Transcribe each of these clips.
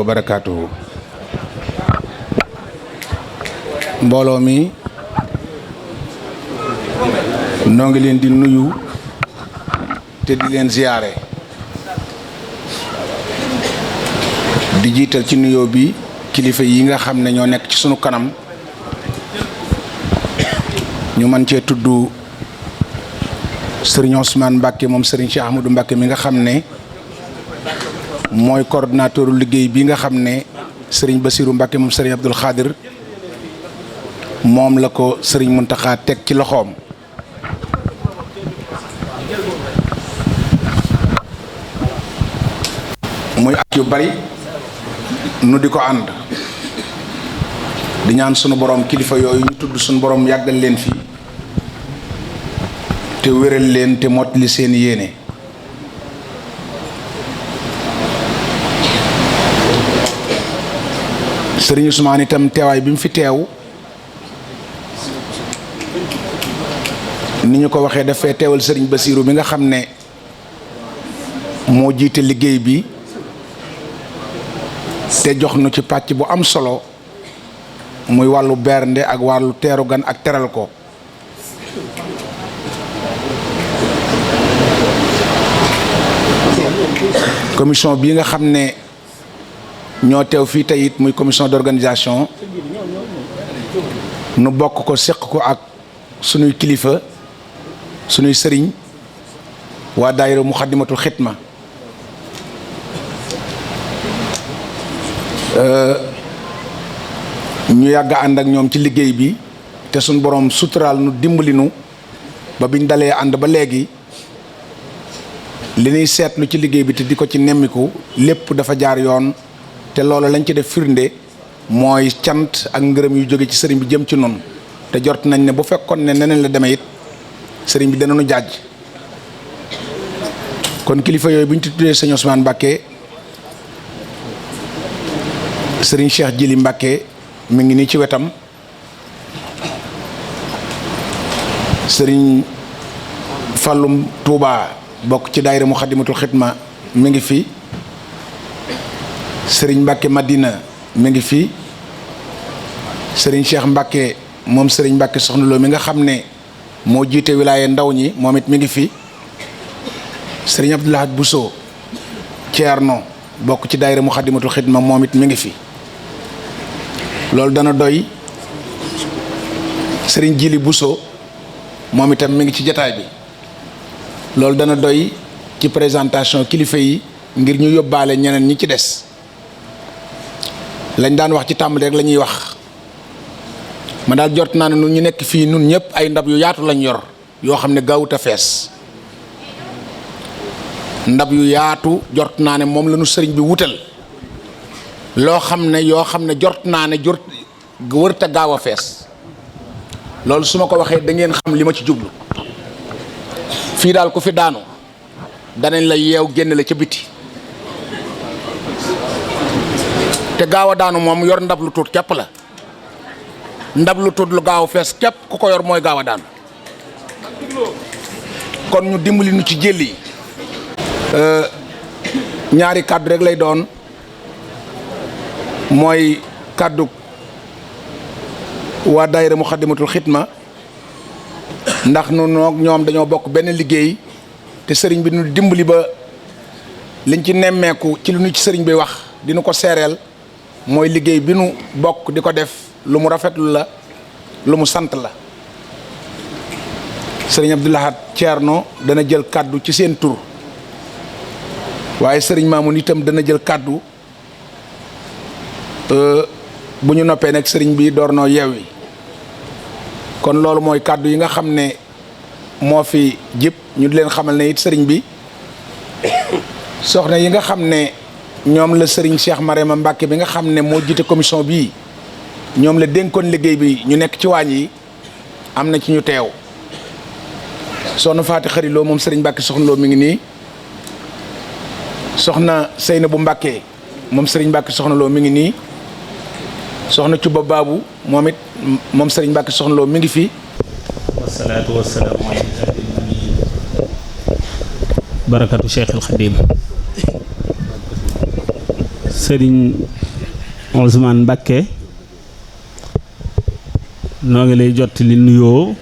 wa barakaatuhu. mbooloo mi noo ngi leen di nuyu te di leen ziyaare di jiital ci nuyoo bi kilifa yi nga xam ne ñoo nekk ci sunu kanam ñu mën cee tudd sëriñ Ousmane Mbacke moom sëriñ Cheikh Ahmadou Mbacke mi nga xam ne mooy coordonnateur liggéey bi nga xam ne sëriñ Bassirou Mbacke moom sëriñ Abdoul Khadir moom la ko sëriñ Mountakha teg ci loxoom. muy at yu bari nu di ko ànd di ñaan sunu borom kilifa yooyu ñu tudd sunu borom yàggal leen fi te wéral leen te mottali seen yéene. sëriñ Ousmane itam teewaay bi mu fi teew ni ñu ko waxee dafay teewal sëriñ Bassirou bi nga xam ne moo jiite liggéey bi te jox nu ci pàcc bu am solo muy wàllu bernde ak wàllu teeru gan ak teral ko. commission bii nga xam ne ñoo teew fii tey it muy commission d'organisation nu bokk ko seq ko ak sunuy kilifa sunuy sëriñ waa daayira Muxaddamatul Xidma ñu yàgg ànd ak ñoom ci liggéey bi te suñ borom suturaal nu dimbali nu ba biñ dalee ànd ba léegi li ñuy seetlu ci liggéey bi te di ko ci nemmiku lépp dafa jaar yoon te loolu lañ ci def firnde mooy cant ak ngërëm yu jóge ci sëriñ bi jëm ci noonu te jort nañ ne bu fekkoon ne neneen la demee it sëriñ bi danañu jaaj. kon kilifa yooyu bu ñu tuddee sëñ Ousmane Mbacke sëriñ Cheikh Jili Mbacke mi ngi nii ci wetam, sëriñ Fallum Touba bokk ci daayira Muxaddamatul Xidma mi ngi fi, sëriñ Mbacke Madina mi ngi fi, sëriñ Cheikh Mbacke moom sëriñ Mbacke Soxna Lo mi nga xam ne moo jiite wilaaye ndaw ñi moom it mi ngi fi, sëriñ Abdoulahat Bousso Thierno bokk ci daayira Muxaddamatul Xidma moom it mi ngi fi. loolu dana doy. sëriñ Jili Bousso moom itam mi ngi ci jataay bi. loolu dana doy ci présentation kilifa yi ngir ñu yóbbaale ñeneen ñi ci des. lañ daan wax ci tàmbali rek la ñuy wax, ma daal jot naa ne nu ñu nekk fii nun ñëpp ay ndab yu yaatu lañ yor yoo xam ne gaawut a fees. ndab yu yaatu jot naa ne moom la ñu sëriñ bi wutal loo xam ne yoo xam ne jot naa ne wërta gaaw a fees. loolu su ma ko waxee da ngeen xam li ma ci jublu. fii daal ku fi daanu danañ la yeew génn la ca biti, te gaaw a daanu moom yor ndab lu tuut képp la. ndab lu tuut lu gaaw a fees képp ku ko yor mooy gaaw a daanu. kon ñu dimbali nu ci jël yi. ñaari kàddu rek lay doon, mooy kàddu waa daayira Muxaddamatul Xidma ndax nu noog ñoom dañoo bokk benn liggéey te sëriñ bi nu dimbali ba liñ ci nemmeeku ci lu nu ci sëriñ bi wax dina ko seereel mooy liggéey bi nu bokk di ko def lu mu rafetlu la, lu mu sant la. sëriñ Abdoulahat Thierno dana jël kàddu ci seen tur, waaye sëriñ Mamoun itam dana jël kàddu bu ñu noppee nag sëriñ bi door noo yeewi. kon loolu mooy kàddu yi nga xam ne moo fi jëpp ñu di leen xamal ne it sëriñ bi soxna yi nga xam ne ñoom la sëriñ Cheikh Marema Mbacke bi nga xam ne moo jiite commission bii ñoom la dénkoon liggéey bi ñu nekk ci waañ yi am na ci ñu teew. soxna Faati Xari Lo moom sëriñ Mbacke Soxna Lo mi ngi nii, soxna Seynabu Mbacke moom sëriñ Mbacke Soxna Lo mi ngi nii, soxna Cuba Baabu moom it moom sëriñ Mbacke Soxna Lo mi ngi fi. wasalaatu wasalaamu ala barakatu Cheikh al Xadim sëriñ Ousmane Mbakke noo ngi lay jottali nuyoo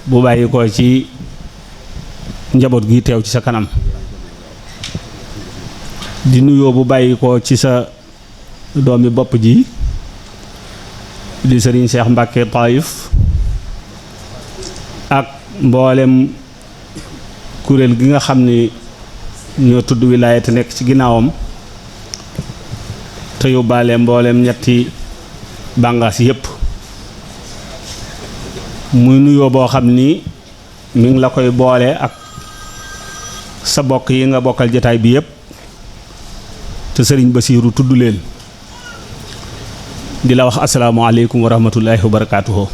bu bàyyi ko ci njaboot gi teew ci sa kanam di nuyoo bu bàyyi ko ci sa doomi bopp ji di sëriñ Cheikh Mbakke Taïf ak mboolem kuréel gi nga xam ni ñoo tudd wilaaya te nekk ci ginnaawam te yóbbaale mboolem ñetti bàngaas yépp muy nuyoo boo xam ni mi ngi la koy boole ak sa bokk yi nga bokkal jataay bi yépp te sëriñ Basiiru tudd leen di la wax asalaamaaleykum wa rahmatullahi wa barakaatuhu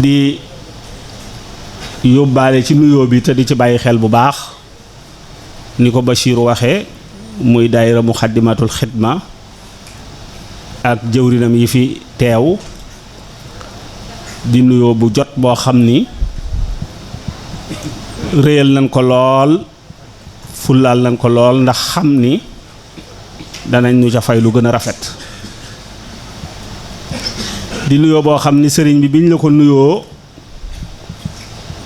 di yóbbaale ci nuyoo bi te di ci bàyyi xel bu baax ni ko Basiiru waxee muy daayira Muxaddamatul Xidma ak jëwrinam yi fi teew di nuyoo bu jot boo xam ni réyal nañ ko lool fullaal nañ ko lool ndax xam ni danañ ñu ca fay lu gën a rafet di nuyoo boo xam ni sëriñ bi biñ la ko nuyoo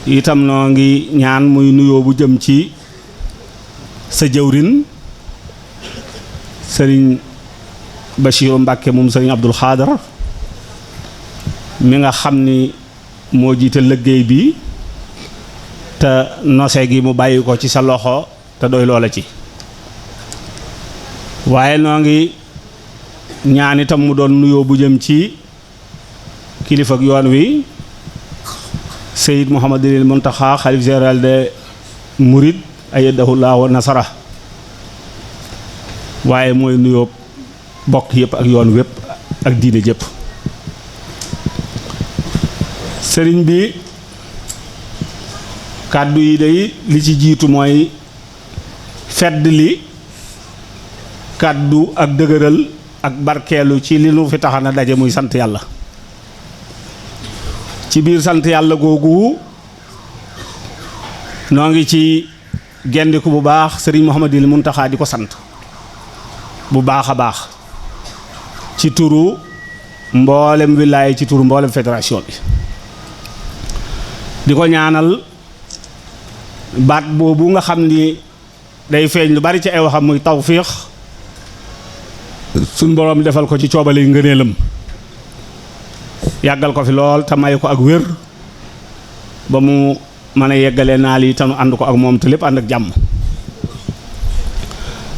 itam noo ngi ñaan muy nuyoo bu jëm ci sa jëwrin sëriñ Bachiru Mbàkke moom sëriñ Abdul Xaadar mi nga xam ni moo jiite liggéey bi te nose gi mu bàyyi ko ci sa loxo te doy loola ci waaye noo ngi ñaan itam mu doon nuyoo bu jëm ci kilifa ak yoon wi Seyyid Mouhamadul Muntaxa xalif général de Mouride ayyadahu Llaahu wa nasara waaye mooy nuyoo bokk yëpp ak yoon wépp ak diine jëpp sëriñ bi kàddu yi day li ci jiitu mooy fedd li kàddu ak dëgëral ak barkeelu ci li nu fi taxana daje muy sant yàlla ci biir sant yàlla googu noo ngi ci gendiku bu baax sëriñ Mouhamadul Muntaxa di ko sant bu baax a baax ci turu mboolem wilaaya ci turu mboolem fédération bi di ko ñaanal baat boobu nga xam ni day feeñ lu bari ci ay waxam muy tawfiix suñ boroom defal ko ci coobale ngëneelam yàggal ko fi lool te may ko ak wér ba mu mën a yeggalee naal yi te nu ànd ko ak moom te lépp ànd ak jàmm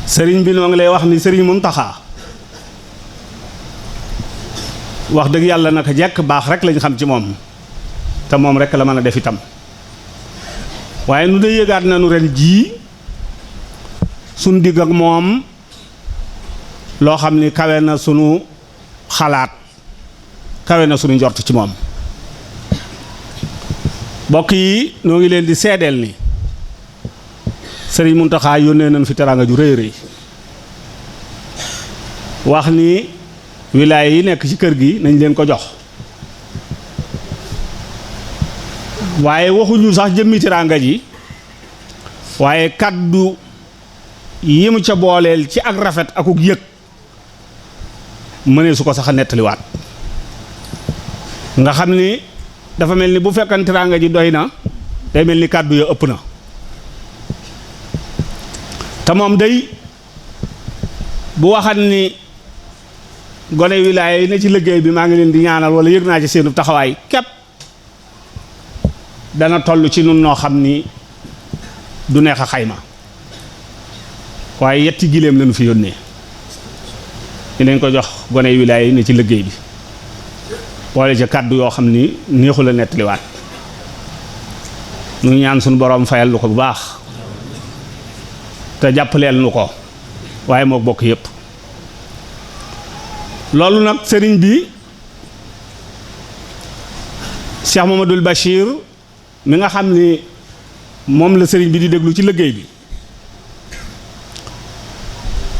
sëriñ bi noo ngi lay wax ni sëriñ Muntaxa wax dëgg yàlla naka jekk baax rek lañ xam ci moom te moom rek la mën a def itam waaye nu de yëgaat nañu ren jii suñ digg ak moom loo xam ni kawe na sunu xalaat kawe na sunu njort ci moom mbokk yi noo ngi leen di seedeel ni sëriñ Muntaxa yónnee nañ fi teraanga ju rëy rëy wax ni wilaaya yi nekk ci kër gi nañ leen ko jox waaye waxuñu sax jëmmi teraanga ji waaye kaddu yi mu ca booleel ci ak rafet akuk yëg mënee su ko sax a nettaliwaat nga xam ni dafa mel ni bu fekkan teraanga ji doy na day mel ni kaddu ya ëpp na te moom day bu waxan ni gone wilaaya yi ne ci liggéey bi maa ngi leen di ñaanal wala yëg naa ci seenu taxawaay képp dana toll ci nun noo xam ni du neex a xayma waaye yetti giléem lañu fi yónnee ñu leen ko jox gone wilaaya yi ne ci liggéey bi boole ca kàddu yoo xam ni neexu la nettaliwaat nu ñaan suñu boroom fayal lu ko bu baax te jàppaleel nu ko waaye moo bokk yépp loolu nag sëriñ bi Cheikh Mamadou Bachir mi nga xam ni moom la sëriñ bi di déglu ci liggéey bi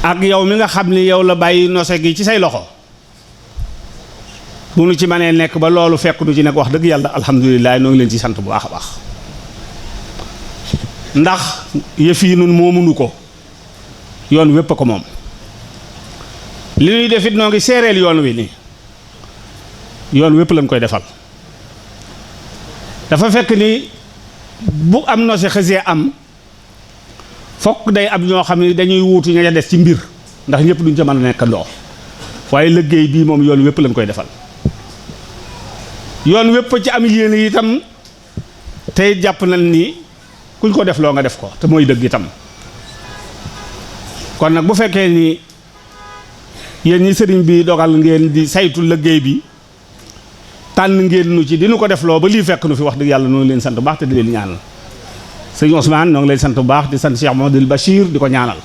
ak yow mi nga xam ni yow la bàyyi nose gi ci say loxo bu nu ci mënee nekk ba loolu fekk nu ci nekk wax dëgg yàlla alhamdulilah noo ngi leen ci sant bu baax a baax ndax yëf yi nun moomunu ko yoon wépp a ko moom li ñuy def it noo ngi seereel yoon wi nii yoon wépp lañ koy defal dafa fekk ni bu am nose xësee am fokk day am ñoo xam ne dañuy wuutu ña des ci mbir ndax ñëpp duñ ca mën a nekk ndoo waaye liggéey bii moom yoon wépp lañ koy defal yoon wépp ci am yéen itam tey jàpp nañ ni kuñ ko def loo nga def ko te mooy dëgg itam kon nag bu fekkee ni yéen ñi sëriñ bi dogal ngeen di saytu liggéey bi tànn ngeen nu ci dinu ko def loo ba lii fekk nu fi wax dëgg yàlla noonu leen sant bu baax te di leen ñaanal sëñ Ousmane noo ngi leen sant bu baax di sant Cheikh Mouhamadoul Bachir di ko ñaanal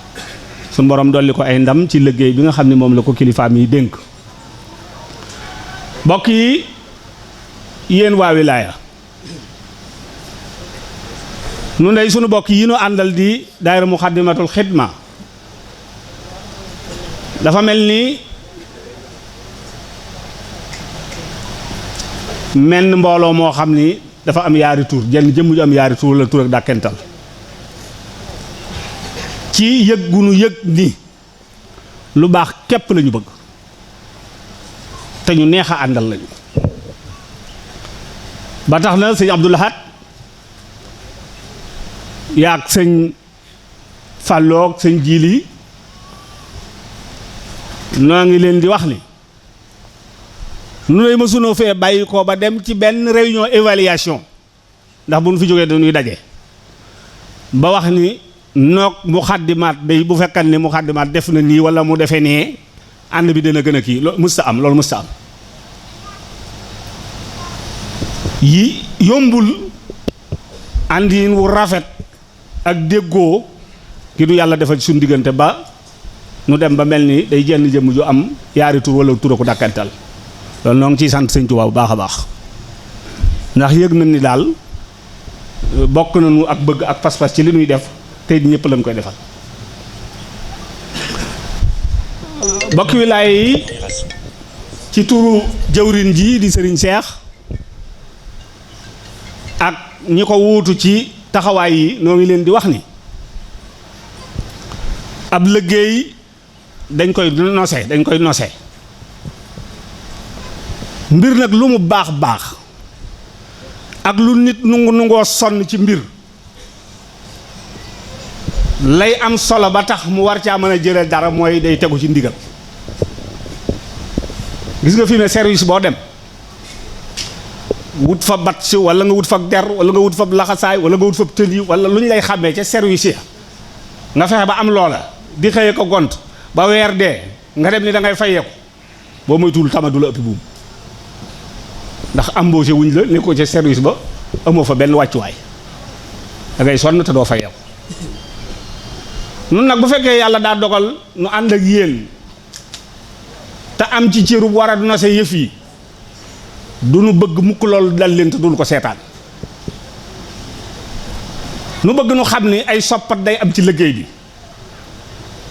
suñu borom dolli ko ay ndam ci liggéey bi nga xam ne moom la ko kilifaam yi dénk mbokk yi yéen waa wilaaya nu ndey sunu bokk yi nu àndal di daayira Muxaddamatul Xidma dafa mel ni menn mbooloo moo xam ni dafa am yaari tur jenn jëmm ju am yaari tur la tur ak dàkkental ci yëg gu nu yëg ni lu baax képp lañu bëgg te ñu neex a àndal lañu ba tax na sëñ Abdou Lahad yaag sëñ Fallou ak sëñ Jili noo ngi leen di wax ni nu lay mësunoo fee bàyyi ko ba dem ci benn réunion évaluation ndax bu nu fi jógee dañuy daje ba wax ni noog Muxaddimaat day bu fekkan ne Muxaddimaat def na nii wala mu defee nee ànd bi dina gën a kii loolu mësta am loolu mësta am yi yombul àndiin wu rafet ak déggoo ki du yàlla defal suñu diggante ba nu dem ba mel ni day jenn jëmm ju am yaari tur wala tur ko dàkkantal loolu noo ngi ciy sant sëñ Tuubaa bu baax a baax ndax yëg nañ ni daal bokk nañu ak bëgg ak pas-pas ci li ñuy def tey ñëpp lañ koy defal bokk wilaaya yi ci turu jëwrin ji di sëriñ Seex ak ñi ko wuutu ci taxawaay yi noo ngi leen di wax ni ab liggéey dañ koy nose mbir nag lu mu baax baax ak lu nit nungoo sonn ci mbir lay am solo ba tax mu war caa mën a jëlee dara mooy day tegu ci ndigal gis nga fi ne service boo dem wut fa bat si wala nga wut fa der wala nga wut fa laxasaay wala nga wut fa tëli wala lu ñu lay xàmmee ca service ya nga fexe ba am loola di xëye ko gont ba weer dee nga dem ni da ngay fayeeku boo moytuwul tama du la ëppi buum ndax embauché wuñ la ne ko ca service ba amoo fa benn wàccuwaay da ngay sonn te doo fayeeku nun nag bu fekkee yàlla daa dogal nu ànd ak yéen te am ci cërub war a nose yëf yi du nu bëgg mukk loolu dal leen te duñu ko seetaan nu bëgg nu xam ni ay soppat day am ci liggéey bi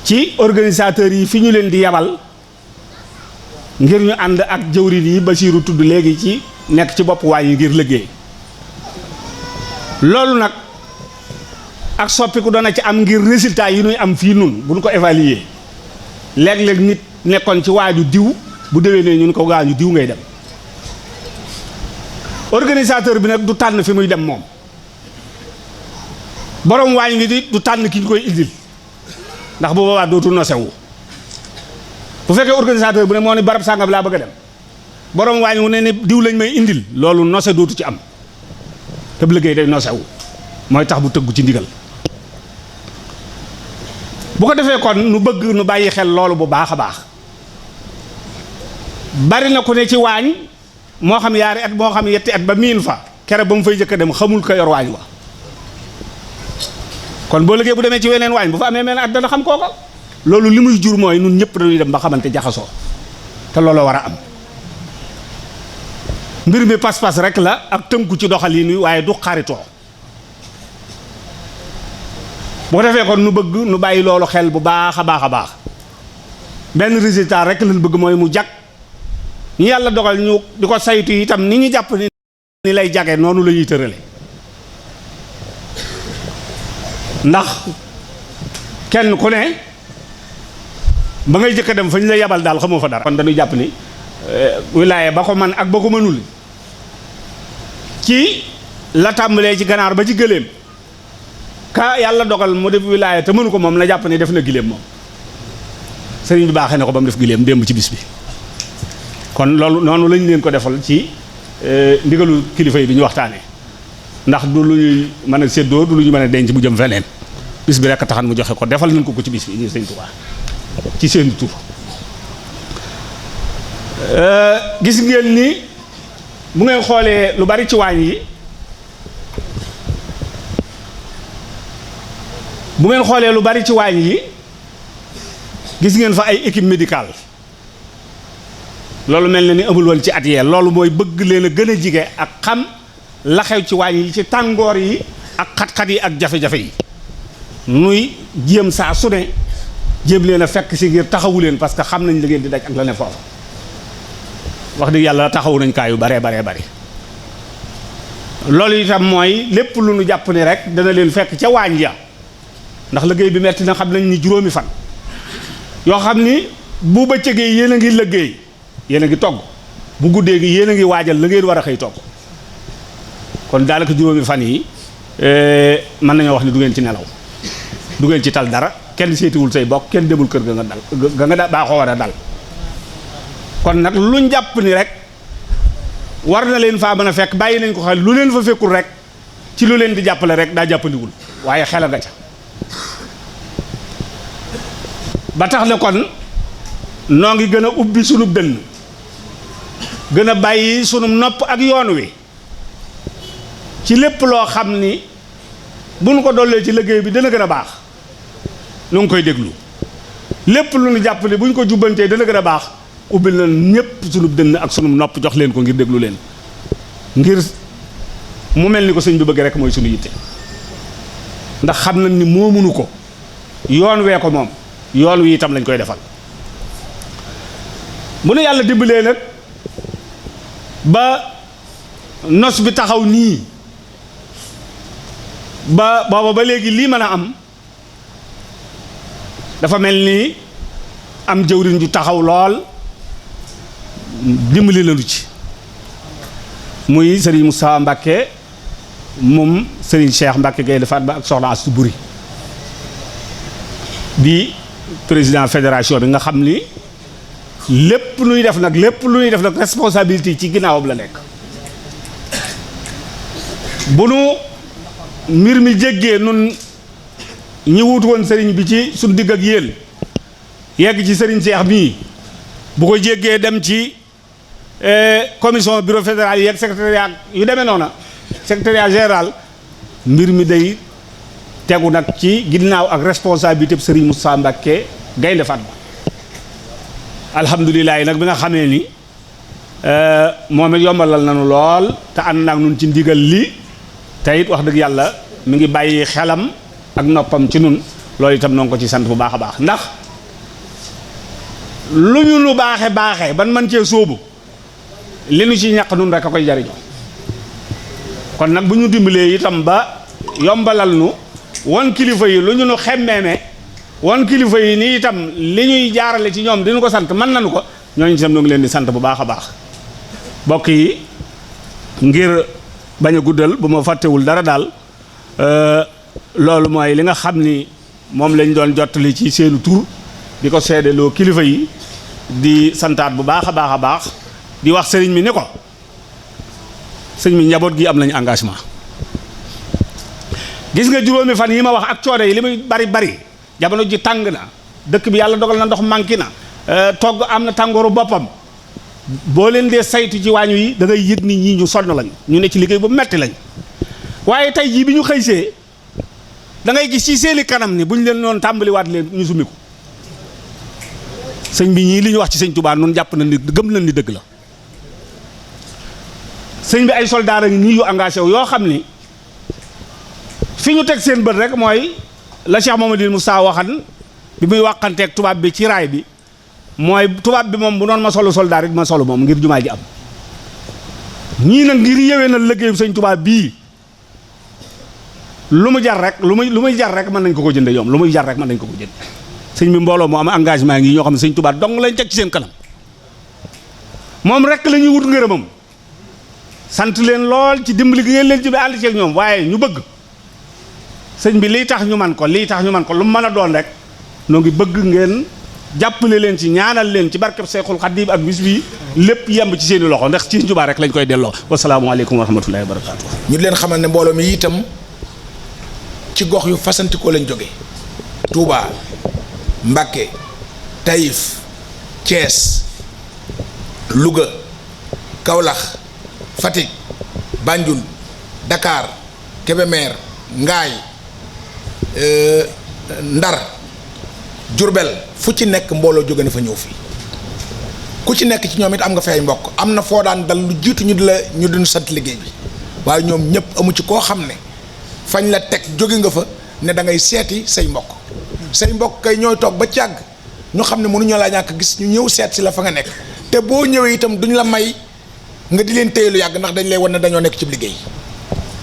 ci organisateurs yi fi ñu leen di yabal ngir ñu ànd ak jëwrin yi Basiiru tudd léegi ci nekk ci bopp waay yi ngir liggéey loolu nag ak soppiku dana ci am ngir résultat yi nuy am fii nun bu ñu ko évaluer léeg-léeg nit nekkoon ci waaju diw bu déwénee ñun ko gaañu diw ngay dem organisateur bi nag du tànn fi muy dem moom borom waañ ngi di du tànn ki ñu koy indil ndax bu boobaa dootu nosewu bu fekkee organisateur bi ne moo ni barab sàngam laa bëgg a dem borom waañ wu ne ni diw lañ may indil loolu nose dootu ci am te bu liggéey day nosewu mooy tax bu tëggu ci ndigal bu ko defee kon nu bëgg nu bàyyi xel loolu bu baax a baax bari na ku ne ci waañ moo xam yaari at moo xam yetti at ba miin fa kere ba mu fay jëkk a dem xamul ko yor waañ wa kon boo liggéey bu demee ci weneen waañ bu fa amee mel at dana xam kooko loolu li muy jur mooy nun ñëpp dañuy dem ba xamante jaxasoo te loolu war a am mbir mi pas-pas rek la ak tënku ci doxalin wi waaye du xaritoo bu ko defee kon nu bëgg nu bàyyi loolu xel bu baax a baax a baax benn résultat rek lañ bëgg mooy mu jag ñu yàlla dogal ñu di ko saytu itam ni ñu jàpp ni lay jage noonu la ñuy tërale ndax kenn ku ne ba ngay jëkk a dem fa ñu la yabal daal xamoo fa dara. kon dañuy jàpp ni wilaya ba ko man ak ba ko mënul ci la tàmbalee ci ganaar ba ci gëléem ka yàlla dogal mu def wilaya te mënu ko moom la jàpp ni def na giléem moom sëriñ bi baaxee na ko ba mu def giléem démb ci bis bi. kon loolu noonu lañ leen ko defal ci ndigalu kilifa yi bi ñu waxtaanee ndax du lu ñuy mën a séddoo du lu ñu mën a denc mu jëm feneen bis bi rek a taxan mu joxe ko defal nañ ko ci bis bi ñu sëñ Tuubaa ci seen tur. gis ngeen ni bu ngeen xoolee lu bari ci waañ yi gis ngeen fa ay équipe médicale loolu mel na ni amul woon ci at yee loolu mooy bëgg leen a gën a jige ak xam la xew ci waañ yi ci tàngoor yi ak xat-xat yi ak jafe-jafe yi nuy jéem saa su ne jéem leen a fekk si ngir taxawu leen parce que xam nañ la ngeen di daj ak la ne foofu wax dëgg yàlla taxawu nañ kaa yu baree bari loolu itam mooy lépp lu nu jàpp ni rek dana leen fekk ca waañ ya ndax liggéey bi metti na xam nañ ni juróomi fan yoo xam ni bu bëccëgee yéen a ngi liggéey yéen a ngi togg bu guddee gi yéen a ngi waajal la ngeen war a xëy togg kon daanaka juróomi fan yi mën nañoo wax ni du ngeen ci nelaw du ngeen ci tal dara kenn seetiwul say bokk kenn demul kër ga nga baaxoo war a dal kon nag luñ jàpp ni rek war na leen faa mën a fekk bàyyi nañ ko xel lu leen fa fekkul rek ci lu leen di jàppale rek daa jàppandiwul waaye xel a nga ca ba tax na kon noo ngi gën a ubbi sunu dënn gën a bàyyi sunu nopp ak yoon wi ci lépp loo xam ni bu nu ko dollee ci liggéey bi dana gën a baax nu ngi koy déglu lépp lu nu jàpp ni bu ñu ko jubbantee dana gën a baax ubbil na ñépp sunu dënn ak sunu nopp jox leen ko ngir déglu leen ngir mu mel ni ko sëñ bi bëgg rek mooy sunu yitte ndax xam nañ ni moo mënu ko yoon wee ko moom yoon wi itam lañ koy defal bu nu yàlla dimbalee nag ba nos bi taxaw nii ba booba ba léegi lii mën a am dafa mel ni am jëwriñ ju taxaw lool dimbali nañu ci muy Serigne Moustapha Mbacké moom Serigne Cheikh Mbacké Gaïndé Fatma ak soxna Astou Boury di président fédération bi nga xam ni lépp luy def nag responsabilité ci ginnaawam la nekk bu nu mbir mi jéggee nun ñi wut woon sëriñ bi ci suñ digg ak yéen yegg ci sëriñ Cheikh mii bu ko jéggee dem ci commission bureau fédéral yi ak secrétariat yu demee noona secrétariat général mbir mi day tegu nag ci ginnaaw ak responsabilité bi sëriñ Moustapha Mbacké Gaïndé Fatma alhamdulilah nag bi nga xamee ni moom it yombalal nañu lool te ànd naag nun ci ndigal li te it wax dëgg yàlla mi ngi bàyyi xelam ak noppam ci nun loolu itam noo ngi ko ci sant bu baax a baax ndax lu ñu nu baaxe ban man cee sóobu li nu ci ñàq nun rek a koy jariñoo kon nag bu ñu dimbalee itam ba yombalal nu won kilifa yi lu ñu nu xemmeeme won kilifa yi nii itam li ñuy jaarale ci ñoom dinu ko sant mën nañu ko ñooñu itam noo ngi leen di sant bu baax a baax bokk yi ngir bañ a guddal bu ma fàttewul dara daal loolu mooy li nga xam ni moom lañ doon jottali ci seenu tur di ko seedeloo kilifa yi di santaat bu baax a baax di wax sëriñ mi ni ko sëriñ mi njaboot gi am nañu engagement gis nga juróomi fan yi ma wax ak coode yi li muy bari jamono ji tàng na dëkk bi yàlla dogal na ndox manqué na togg am na tàngooru boppam boo leen dee saytu ci waañu yi da ngay yëg ni ñii ñu sonn lañ ñu ne ci liggéey bu metti lañ waaye tey jii bi ñu xëysee da ngay gis ci seeni kanam ni bu ñu leen noonu tàmbaliwaat leen ñu summi ko sëñ bi ñii li ñu wax ci sëñ Touba noonu jàpp na ni gëm nañ ni dëgg la sëñ bi ay soldaar a ngi nii yu engagé wu yoo xam ni fi ñu teg seen bët rek mooy la Cheikh Mamadou Moussa waxan bi muy waxanteeg tubaab bi ci raay bi mooy tubaab bi moom bu doon ma solu soldaar it ma solu moom ngir jumaa ji am ñii nag ngir yewee na liggéeyu sëñ tubaab bii lu mu jar rek lu muy jar rek mën nañ ko jënde yoom lu muy jar rek mën nañ ko jënd sëñ bi mbooloo mu am engagement ngi ñoo xam ne sëñ Tuubaa dong lañ teg ci seen kanam moom rek la ñuy wut ngërëmam sant leen lool ci dimbali gi ngeen leen ci bi ànd ceeg ñoom waaye ñu bëgg sëñ bi lii tax ñu man ko lu mu mën a doon rek noo ngi bëgg ngeen jàppale leen ci ñaanal leen ci barkeb Seexul Xadiim ak bis bi lépp yemb ci seeni loxo ndax ci Tuubaa rek lañ koy delloo. wasalaamualeykum wa rahmatullahi wa barakaatu. ñu leen xamal ne mbooloo mi itam ci gox yu fasantikoo lañ jóge Touba Mbacké Taïf Thiès Louga Kaolack Fatick Banjul Dakar Kébémer Ngaay Ndar Diourbel fu ci nekk mbooloo jóge na fa ñëw fii ku ci nekk ci ñoom it am nga fay mbokk am na foo daan dal lu jiitu ñu duñu sant liggéey bi waaye ñoom ñëpp amu ci koo xam ne fañ la teg jóge nga fa ne da ngay seeti say mbokk kay ñooy toog ba càgg ñu xam ne mënuñoo laa ñàkk gis ñu ñëw seet si la fa nga nekk te boo ñëwee itam duñ la may nga di leen téye lu yàgg ndax dañ lay wan ne dañoo nekk ci liggéey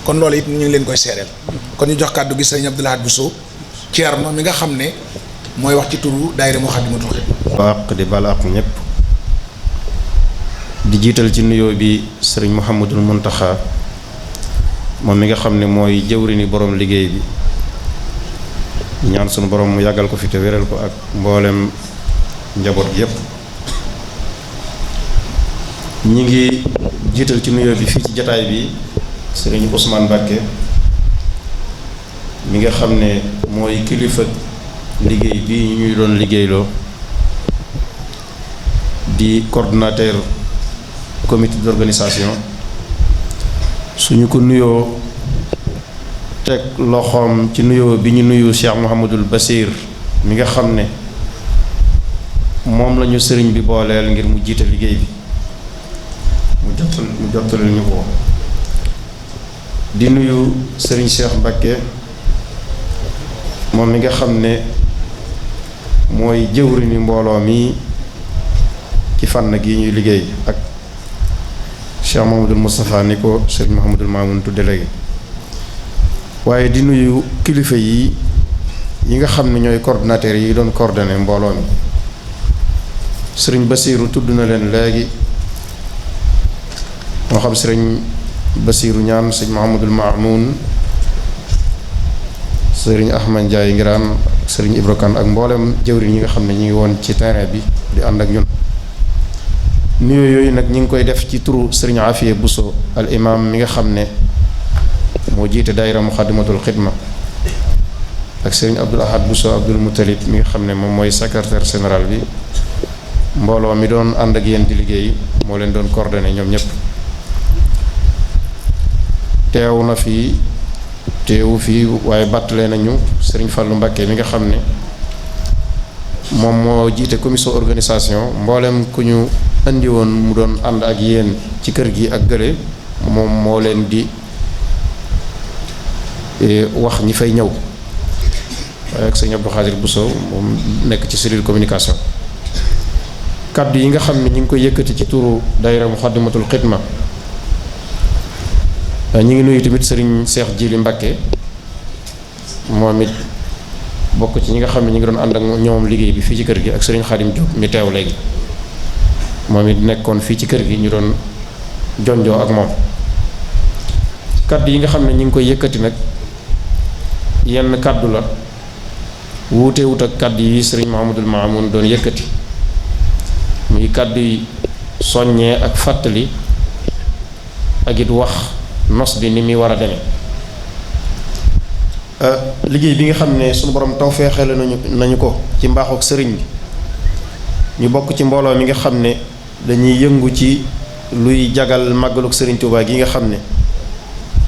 kon loolu it ñu ngi leen koy seereel kon ñu jox kàddu gi sëñ Abdou Lahad Bousso Thierno mi nga xam ne mooy wax ci turu daayira Moukhaddamatoul Khidma. baaq di balaax ñëpp di jiital ci nuyoo bi sëriñ Mouhamadul Mountakha moom mi nga xam ne mooy jëwriñu borom liggéey bi ñaan sunu borom mu yàggal ko fi te wéral ko ak mboolem njaboot gi yëpp. ñi ngi jiital ci nuyoo bi fii ci jataay bi sëriñ Ousmane Mbacké mi nga xam ne mooy kilifa liggéey bi ñuy doon liggéeyloo di coordonnateur comité d'organisation suñu ko nuyoo teg loxoom ci nuyoo bi ñu nuyu Cheikh Mouhamadul Basir mi nga xam ne moom lañu sëriñ bi booleel ngir mu jiite liggéey bi mu jottalil ñu ko di nuyu sëriñ Cheikh Mbacké moom mi nga xam ne mooy jëwriñu mbooloo mi ci fànn gi ñuy liggéey ak Cheikh Mouhamadoul Moustapha ni ko sëriñ Mouhamadoul Mamoun tudde léegi waaye di nuyu kilifa yi nga xam ne ñooy coordonnateurs yi doon coordonné mbooloo mi sëriñ Basiiru tudd na leen léegi moo xam sëriñ Basiiru ñaan sëriñ Mouhamadoul Mamoun sëriñ Ahmad Ndiaye Ngiraan sëriñ Ibra Kane ak mboolem jëwriñ yi nga xam ne ñu ngi woon ci terrain bi di ànd ak ñun nuyoo yooyu nag ñu ngi koy def ci turu sëriñ Afiye Bousso al imam mi nga xam ne moo jiite daayira Moukhaddamatoul Khidma ak sëriñ Abdoul Ahad Bousso Abdoul Moutalib mi nga xam ne moom mooy secrétaire général bi mbooloo mi doon ànd ak yéen di liggéey moo leen doon coordonné ñoom ñëpp teewu fii waaye bàttalee nañu sëriñ Fallou Mbacké mi nga xam ne moom moo jiite commission organisation mboolem ku ñu indi woon mu doon ànd ak yéen ci kër gi ak gële moom moo leen di wax ñi fay ñëw waaye ak sëñ Abdou Khadir Bousso moom nekk ci cellule communication kaddu yi nga xam ne ñu ngi koy yëkkati ci turu daayira Moukhaddamatoul Khidma ñu ngi nuyu tamit sëriñ Cheikh Jili Mbacké moom it bokk ci ñi nga xam ne ñu ngi doon ànd ak ñoom liggéey bi fii ci kër gi ak sëriñ Khadim Diop mi teew léegi moom it nekkoon fii ci kër gi ñu doon jonjoo ak moom kaddu yi nga xam ne ñu ngi koy yëkkati nag yenn kaddu la wuute wut ak kaddu yi sëriñ Mouhamadoul Mamoun doon yëkkati muy kaddu yi soññee ak fàttali ak it wax nos bi ni muy war a demee liggéey bi nga xam ne sunu borom tawfeexale nañu ko ci mbaaxu ak sëriñ bi ñu bokk ci mbooloo mi nga xam ne dañuy yëngu ci luy jagal màggaluk sëriñ Touba gi nga xam ne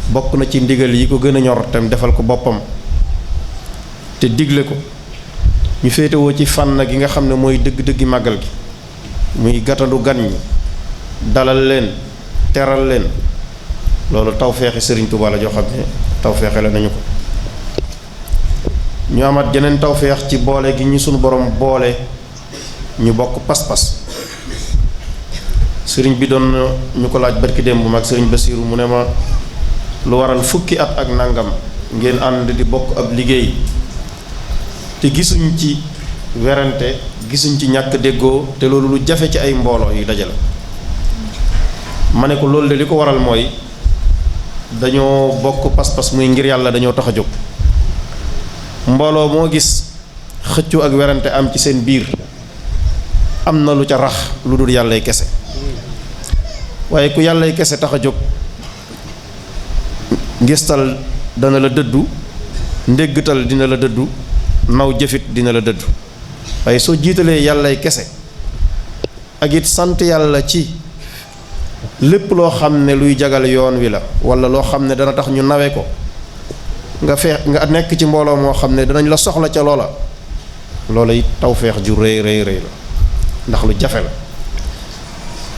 bokk na ci ndigal yi ko gën a ñor tam defal ko boppam te digle ko ñu féetewoo ci fànn gi nga xam ne mooy dëgg-dëggi màggal gi muy gàttandu gan ñi dalal leen teral leen loolu tawfeexi sëriñ Touba la joo xam ne tawfeexe la nañu ko ñu amaat jeneen tawfeex ci boole gi ñu sunu borom boole ñu bokk pas-pas sëriñ bi doon ñu ko laaj barki démb bu mag sëriñ Basiiru mu ne ma lu waral fukki at ak nangam ngeen ànd di bokk ab liggéey te gisuñ ci werante gisuñ ci ñàkk déggoo te loolu lu jafe ci ay mbooloo yu daje la ma ne ko loolu de li ko waral mooy dañoo bokk pas-pas muy ngir yàlla dañoo tax a jóg mbooloo moo gis xëccoo ak werante am ci seen biir am na lu ca rax lu dul yàllay kese waaye ku yàllay kese tax a jóg ngistal dana la dëddu ndéggtal dina la dëddu naw jëfit dina la dëddu waaye soo jiitalee yàllay kese ak it sant yàlla ci lépp loo xam ne luy jagal yoon wi la walla loo xam ne dana tax ñu nawe ko nga nekk ci mbooloo moo xam ne danañ la soxla ca loola it tawfeex ju rëy rëy rëy la ndax lu jafe la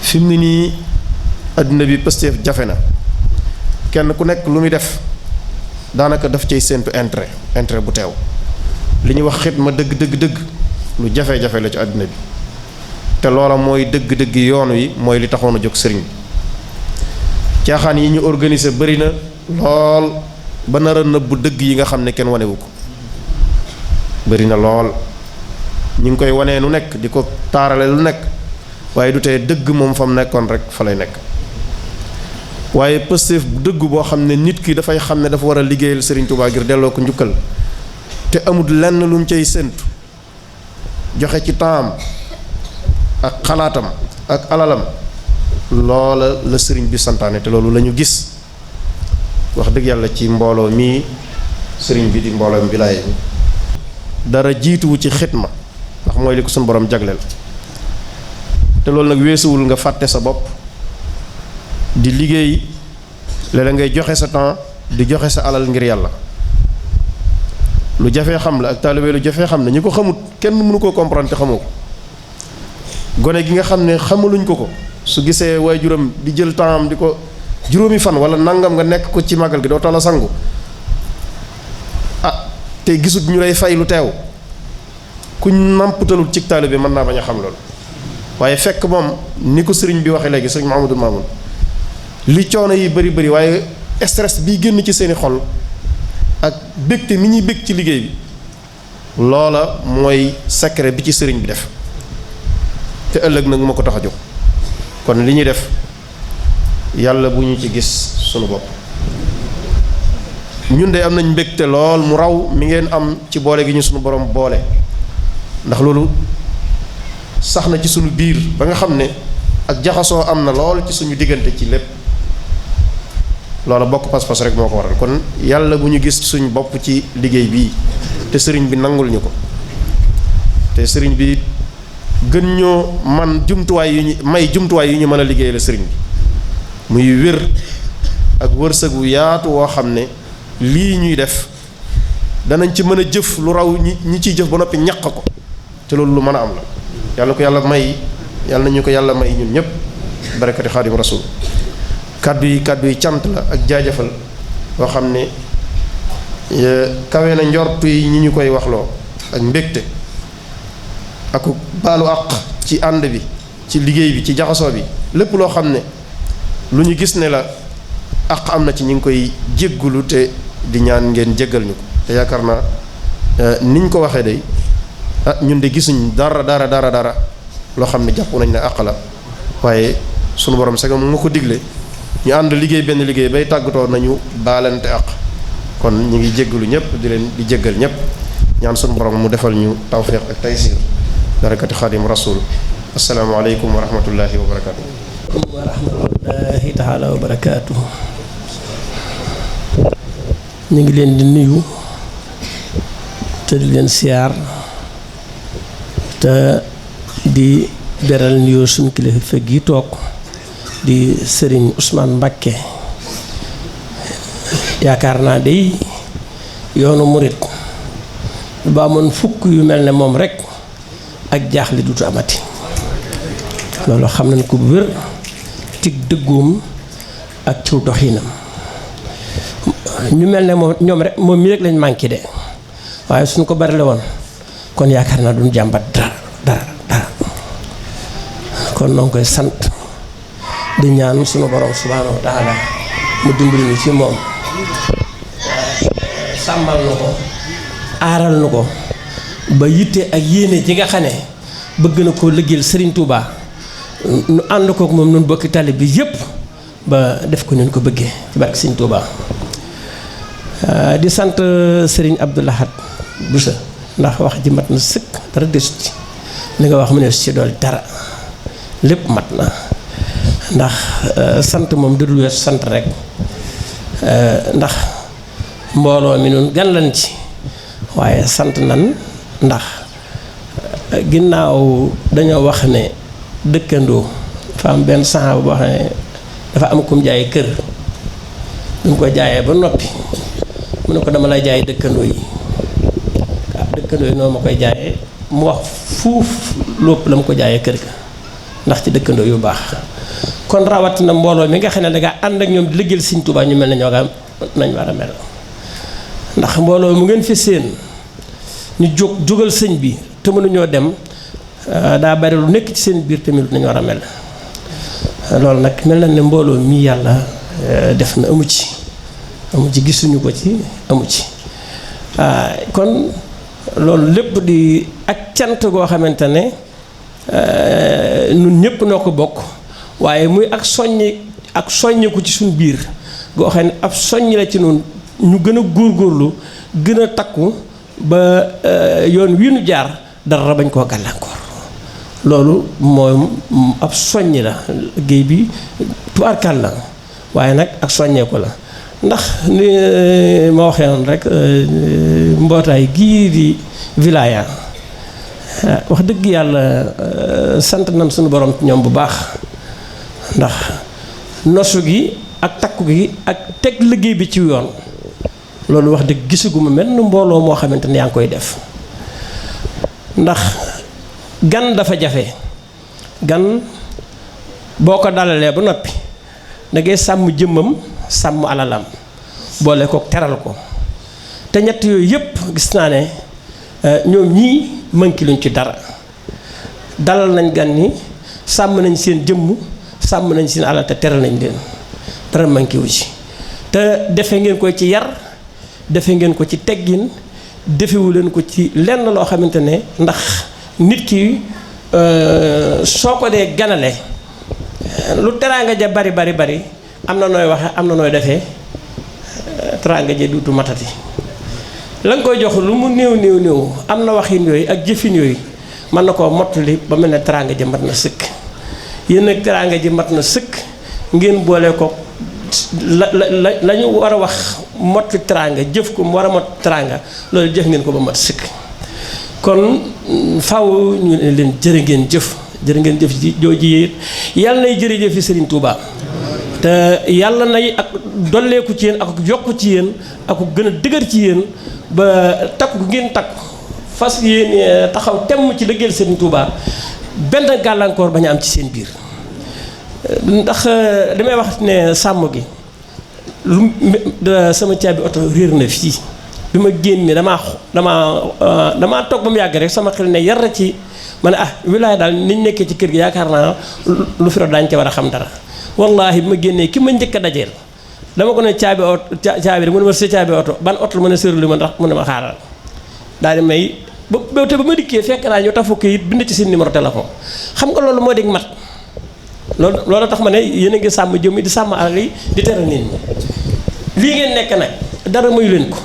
fi mu ne nii àddina bi pësteef jafe na kenn ku nekk lu muy def daanaka daf cay séentu intérêt bu teew li ñuy wax xidma dëgg lu jafe-jafe la ci àddina bi te loola mooy dëgg yoon wi mooy li taxoon a jóg sëriñ bi caaxaan yi ñu organiser bari na lool ba nar a nëbbu dëgg yi nga xam ne kenn wanewu ko bari na lool ñu ngi koy wanee nu nekk di ko taarale lu nekk waaye du tee dëgg moom fa mu nekkoon rek fa lay nekk waaye pëstéef bu dëgg boo xam ne nit ki dafay xam ne dafa war a liggéeyal Sëriñ Tuubaa ngir delloo ko njukkal te amul lenn lu mu cay séntu joxe ci taam ak xalaatam ak alalam loola la sëriñ bi santaane te loolu la ñu gis wax dëgg yàlla ci mbooloo mii sëriñ bi di mbooloo wilaya bi dara jiituwu ci xitma ndax mooy li ko suñu borom jagleel te loolu nag weesuwul nga fàtte sa bopp di liggéey léeg-léeg ngay joxe sa temps di joxe sa alal ngir yàlla lu jafee xam la ak taalibe lu jafee xam ne ñi ko xamut kenn mënu koo comprendre te xamoo ko gone gi nga xam ne xamaluñ ko su gisee waajuram di jël temps di ko juróomi fan wala nangam nga nekk ko ci màggal gi doo tala sangu te gisut ñu lay fay lu teew kuñ namputalut ci taalibe mën naa bañ a xam loolu waaye fekk moom ni ko sëriñ bi waxee léegi sëriñ Mouhamadou Mamoun li coono yi bari waaye stress bii génn ci seeni xol ak bégte mi ñuy bég ci liggéey bi loola mooy secret bi ci sëriñ bi def te ëllëg nag moo ko tax a jóg kon li ñuy def yàlla bu ñu ci gis sunu bopp ñun de am nañ mbégte lool mu raw mi ngeen am ci boole gi ñu sunu borom boole ndax loolu sax na ci sunu biir ba nga xam ne ak jaxasoo am na lool ci suñu diggante ci lépp loola bokk pas-pas rek moo ko waral kon yàlla bu ñu gis suñu bopp ci liggéey bii te sëriñ bi nangul ñu ko te sëriñ bi gën ñoo man jumtuwaay yu ñu mën a liggéey la sëriñ bi muy wér ak wërsëgu yaatu woo xam ne lii ñuy def danañ ci mën a jëf lu raw ñi ciy jëf ba noppi ñaq ko te loolu lu mën a am la yàlla ko yàlla may yàlla nañu ko yàlla may ñun ñëpp barakati xaadim rasul kàddu yi cant la ak jaajëfal boo xam ne kawe na njortu yi ñi ñu koy waxloo ak mbégte ak baalu àq ci ànd bi ci liggéey bi ci jaxasoo bi lépp loo xam ne lu ñu gis ne la àq am na ci ñu ngi koy jéggulu te di ñaan ngeen jéggal ñu ko te yaakaar naa niñ ko waxee day ñun de gisuñ dara loo xam ne jàpp nañ ne àq la waaye sunu borom segam mu ko digle ñu ànd liggéey benn liggéey bay tàggatoo nañu baalante àq kon ñu ngi jéggalu ñëpp di jéggal ñëpp ñaan sunu borom mu defal ñu tawfiq ak taysir barakati xaadim rasul assalaamu aleykum wa rahmatullahi wa barakaatu. wa rahmatullahi taala wa barakaatu. ñu ngi leen di nuyu te di leen siyaar te di beral nuyoo suñu kilifa gi toog di sëriñ Ousmane Mbakke yaakaar naa day yoonu murit ba amoon fukk yu mel ne moom rekk ak jaaxle dutu amati loolu xam nañ ko bu wér tig dëggoom ak ciw doxinam ñu mel ne moom mi rek lañ manqué de waaye suñ ko bari la woon kon yaakaar naa duñ jàmbat dara kon noo ngi koy sant di ñaan sunu borom subhaanahu wa taala mu dimbali ñu ci moom sàmmal nu ko aaral nu ko ba yitte ak yéene ji nga xam ne bëgg na koo liggéeyal Serigne Touba nu ànd kook moom nun bokki tali bi yépp ba def ko nun ko bëggee ci barke Serigne Touba. di sant Serigne Abdou Lahad Bousso ndax wax ji mat na sëkk dara desut ci li nga wax mu ne ci dool dara lépp mat na ndax sant moom dudul weesu sant rek ndax mbooloo mi nun gan lan ci waaye sant nan ndax ginnaaw dañoo wax ne dëkkandoo dafa am benn saxaaba boo xam ne dafa am kum jaay kër duñ ko jaayee ba noppi mu ne ko dama lay jaay dëkkandoo yi waaw dëkkandoo yi noonu ma koy jaayee mu wax fuuf lépp la mu ko jaayee kër ga ndax ci dëkkandoo yu baax kon rawatina mbooloo mi nga xam ne dangaa ànd ak ñoom di liggéeyal Sëriñ Tuubaa ñu mel ne ñoo nañ war a mel ndax mbooloo mu ngeen fi seen ñu jógal sëñ bi te mënuñoo dem daa bari lu nekk ci seen biir tamit nañu war a mel loolu nag mel na ne mbooloo mii yàlla def na amu ci gisuñu ko ci amu ci kon loolu lépp di ak cant goo xamante ne ñun ñëpp noo ko bokk waaye muy ak soññeeku ci suñ biir goo xam ne ab soññ la ci noonu ñu gën a góorgóorlu gën a takku ba yoon wi nu jaar dara bañ koo gàllankoor loolu mooy ab soññ la géej bi tubaarkal la waaye nag ak soññeeku la ndax ni ma waxee woon rek mbootaay gii di wilaya wax dëgg yàlla sant nañ suñu borom ci ñoom bu baax ndax nosu gi ak takku gi ak teg liggéey bi ci yoon loolu wax dëgg gisuguma mel ni mbooloo moo xamante ne yaa ngi koy def ndax gan dafa jafe gan boo ko dalalee ba noppi da ngay sàmm jëmmam sàmm alalam boole ko teral ko te ñett yooyu yépp gis naa ne ñoom ñii manqué luñ ci dara dalal nañ gan ñi sàmm nañ seen jëmm sàmm nañ seen alal te teral nañ leen dara manqué wu ci te defe ngeen ko ci yar defe ngeen ko ci teggin defewu leen ko ci lenn loo xamante ne ndax nit ki soo ko dee ganale lu teraanga ja bari am na nooy waxe am na nooy defee teraanga ja duutu matati la nga koy jox lu mu néew am na waxin yooyu ak jëfin yooyu mën na koo mottali ba mel ne teraanga ja mat na sëkk yéen nag teraanga ji mat na sëkk ngeen boole ko la ñu war a wax mottali teraanga jëf ko mu war a mot teraanga loolu jëf ngeen ko ba mat sëkk kon faw ñu ne leen jërë ngeen jëf ji jooju yéet yàlla nay jërëjëf fi Serigne Touba te yàlla nay ak dolleeku ci yéen ak yokku ci yéen ak gën a dëgër ci yéen ba takku ngeen takku fas yéen taxaw temm ci liggéeyal Serigne Touba benn gàllankoor bañ a am ci seen biir ndax damay wax ne sàmm gi lu sama caabi oto réer na fii bi ma génne damaa toog ba mu yàgg rek sama xel ne yar ci ma ne wilaay daal niñ nekkee ci kër gi yaakaar naa lu fi daañu ca war a xam dara wallaahi bi ma génnee ki ma njëkk a dajeel dama ko ne caabi oto caabi rek mu ne ma sa caabi oto ban oto la mën a sërli ma ndax mu ne ma xaaral daal di may ba te ba ma dikkee fekk naa ñu tafu kayit bind ci seen numéro téléphone xam nga loolu moo dig mat loolu tax ma ne yéen a ngi sàmm jëm yi di sàmm alal yi di teral nit ñi lii ngeen nekk nag dara mayu leen ko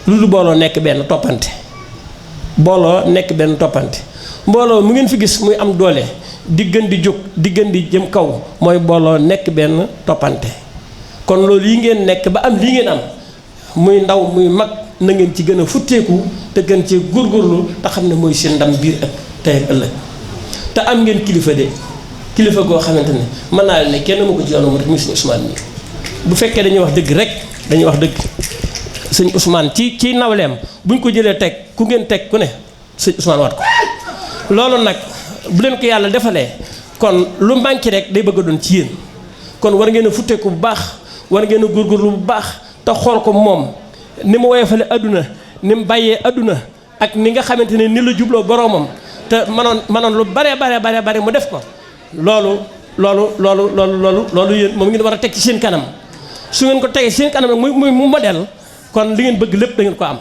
lu booloo nekk benn toppante mbooloo mu ngeen fi gis muy am doole di gën di jóg di gën di jëm kaw mooy booloo nekk benn toppante kon loolu yi ngeen nekk ba am lii ngeen am muy ndaw muy mag na ngeen ci gën a futteeku te gën cee góorgóorlu te xam ne mooy seen ndam biir ak tey ak ëllëg te am ngeen kilifa de kilifa goo xamante ne mën naa ne kenn mu ko ci yoonu mu rek muy sëñ Ousmane mi bu fekkee dañuy wax dëgg rek dañuy wax dëgg sëñ Ousmane ci nawleem buñ ko jëlee teg ku ngeen teg ku ne sëñ Ousmane wat ko loolu nag bu leen ko yàlla defalee kon lu manqué rek day bëgg a doon ci yéen kon war ngeen a futteeku bu baax war ngeen a góorgóorlu bu baax te xool ko moom ni mu woyofale adduna ni mu bàyyee adduna ak ni nga xamante ne ni la jubloo boroomam te manoon lu bare mu def ko loolu yéen moom ngeen war a teg ci seen kanam su ngeen ko tegee ci seen kanam nag muy modèle kon li ngeen bëgg lépp da ngeen ko am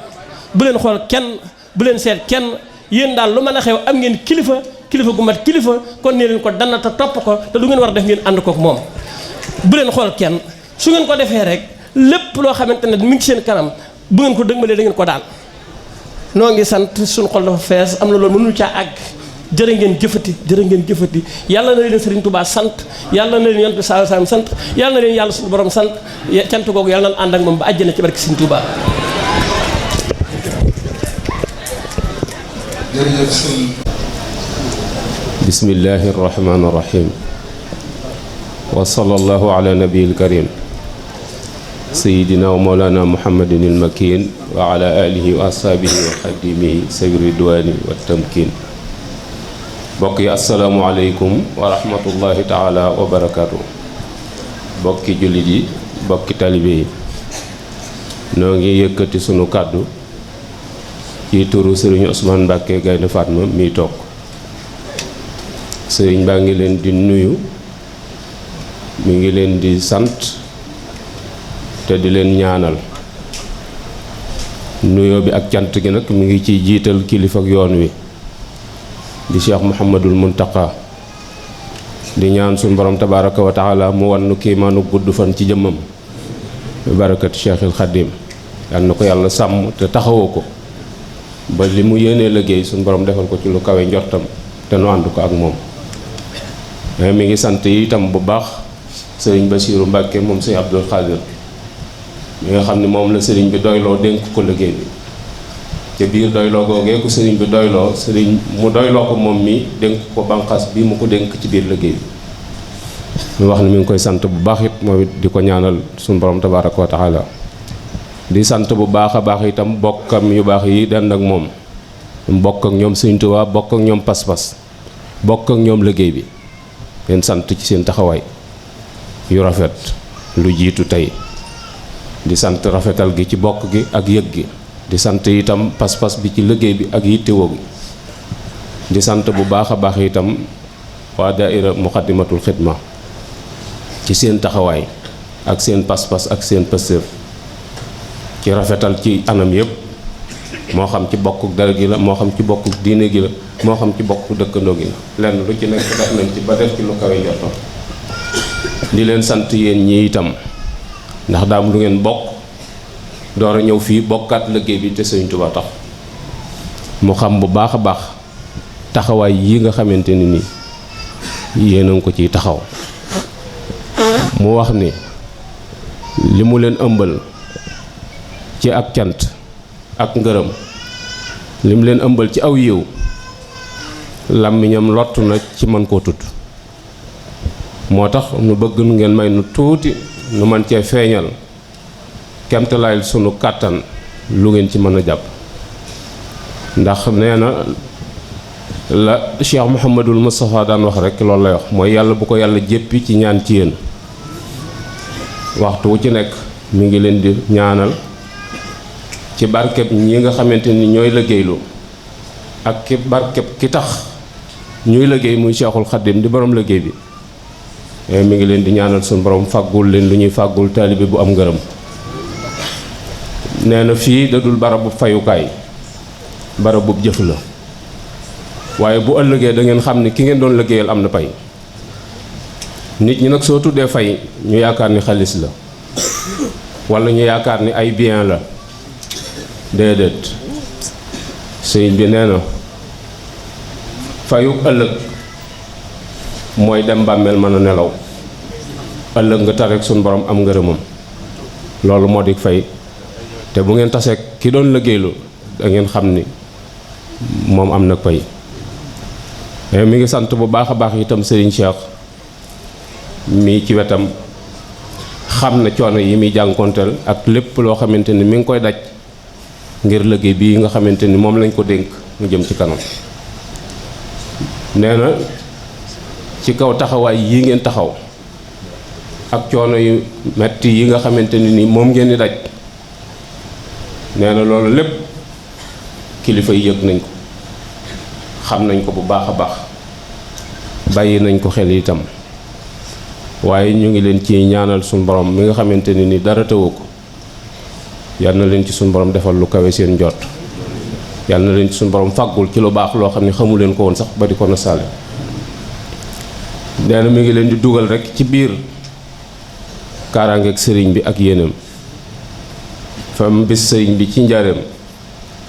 bu leen xool kenn bu leen seet kenn yéen daal lu mën a xew am ngeen kilifa gu mat kilifa kon nee leen ko dana te topp ko te lu ngeen war a def ngeen ànd kook moom bu leen xool kenn su ngeen ko defee rek lépp loo xamante ne mi ngi seen kanam bu ngeen ko dëgmalee da ngeen ko daan noo ngi sant suñu xol dafa fees am na loolu mënuñu caa àgg jërë ngeen jëfati yàlla na leen Serigne Touba sant yàlla na leen Yonent bi sallallahu alayhi wasallam sant yàlla na leen yàlla suñu borom sant cant googu yàlla na ànd ak moom ba àjjana ci barke Serigne Touba. jërëjëf sëñ. bismillahi rahmaani rahim wa sallallahu ala nabiyil karim sayidina wa mawlana muhammadin il makin wa ala alihi wa ashabihi wa xadimihi sawi ridwani wa tamkin bokk yi asalaamualeykum wa rahmatullahi taala wa barakaatu bokki jullit yi bokki talibe yi noo ngi yëkkati sunu kàddu ci turu sëriñ Ousmane Mbacke Gaynde Fatma mi toog sëriñ baa ngi leen di nuyu mi ngi leen di sant te di leen ñaanal nuyoo bi ak cant gi nag mi ngi ciy jiital kilifa ak yoon wi di Cheikh Mouhamadul Muntaqa di ñaan suñu borom tabaraka wa taala mu wan nu kiimaanu gudd fan ci jëmmam bi barakat Cheikhil Khadim yal na ko yàlla sàmm te taxawu ko ba li mu yéenee liggéey suñu borom defal ko ci lu kawe njortam te nu ànd ko ak moom mi ngi sant itam bu baax sëriñ Bassirou Mbacke moom sëriñ Abdul Xaadir mi nga xam ne moom la sëriñ bi doyloo dénk ko liggéey bi ca biir doyloo googee ko sëriñ bi doyloo sëriñ mu doyloo ko moom mi dénk ko banqaas bi mu ko dénk ci biir liggéey bi mu wax ne mi ngi koy sant bu baax it moom it di ko ñaanal suñu borom tabaaraka wa taala di sant bu baax a baax itam bokkam yu baax yi dend ak moom bokk ak ñoom Sëriñ Tuubaa bokk ak ñoom pas-pas bokk ak ñoom liggéey bi leen sant ci seen taxawaay yu rafet lu jiitu tey di sant rafetal gi ci bokk gi ak yëg gi di sant itam pas-pas bi ci liggéey bi ak yittewoo gi di sant bu baax a baax itam waa daaira muqaddimatul xidma ci seen taxawaay ak seen pas-pas ak seen pëstéef ci rafetal ci anam yëpp moo xam ci bokk dara gi la moo xam ci bokk diine gi la moo xam ci bokk dëkkandoo gi la lenn lu ci nekk def nañ ci ba def ci lu kawe njortam di leen sant yéen ñi itam ndax daam lu ngeen bokk door a ñëw fii bokkaat liggéey bi te Sëriñ Tuubaa tax mu xam bu baax a baax taxawaay yi nga xamante ni nii yéen a ngi ko ciy taxaw mu wax ni li mu leen ëmbal ci ak cant ak ngërëm li mu leen ëmbal ci aw yiw làmmiñam lott na ci mën koo tudd moo tax nu bëgg nu ngeen may nu tuuti nu mën cee feeñal kemtalaayal sunu kàttan lu ngeen ci mën a jàpp ndax nee na la Cheikh Mouhamadul Moustapha daan wax rek loolu lay wax mooy yàlla bu ko yàlla jéppi ci ñaan ci yéen waxtu wu ci nekk mi ngi leen di ñaanal ci barkeb ñi nga xamante ni ñooy liggéeylu ak ki barkeb ki tax ñuy liggéey muy Cheikhul Khadim di borom liggéey bi mi ngi leen di ñaanal suñu borom fàggul leen lu ñuy fàggul taalibe bu am ngërëm nee na fii da dul barabu fayukaay barabu jëf la waaye bu ëllëgee da ngeen xam ni ki ngeen doon liggéeyal am na pay nit ñi nag soo tuddee fay ñu yaakaar ni xaalis la walla ñu yaakaar ni ay bien la déedéet sëriñ bi nee na fayuk ëllëg mooy dem bàmmeel mën a nelaw ëllëg nga tarek suñu borom am ngërëmam loolu moo di fay te bu ngeen tasee ki doon liggéeylu da ngeen xam ni moom am na pay mi ngi sant bu baax a baax itam sëriñ Cheikh mii ci wetam xam na coono yi muy jànkonteel ak lépp loo xamante ni mi ngi koy daj ngir liggéey bii nga xamante ni moom lañ ko dénk mu jëm ci kanam nee na ci kaw taxawaay yi ngeen taxaw ak coono yu metti yi nga xamante ni moom ngeen di daj nee na loolu lépp kilifa yi yëg nañ ko xam nañ ko bu baax a baax bàyyi nañ ko xel itam waaye ñu ngi leen ci ñaanal suñu borom mi nga xamante ni dara tëwu ko yal na leen ci suñu borom defal lu kawe seen njot yàlla na leen ci suñu borom fàggul ci lu baax loo xam ne xamu leen ko woon sax ba di ko nasaale. nee na mi ngi leen di dugal rek ci biir kaaraangeeg sëriñ bi ak yéenam fa mu bis sëriñ bi ci njaareem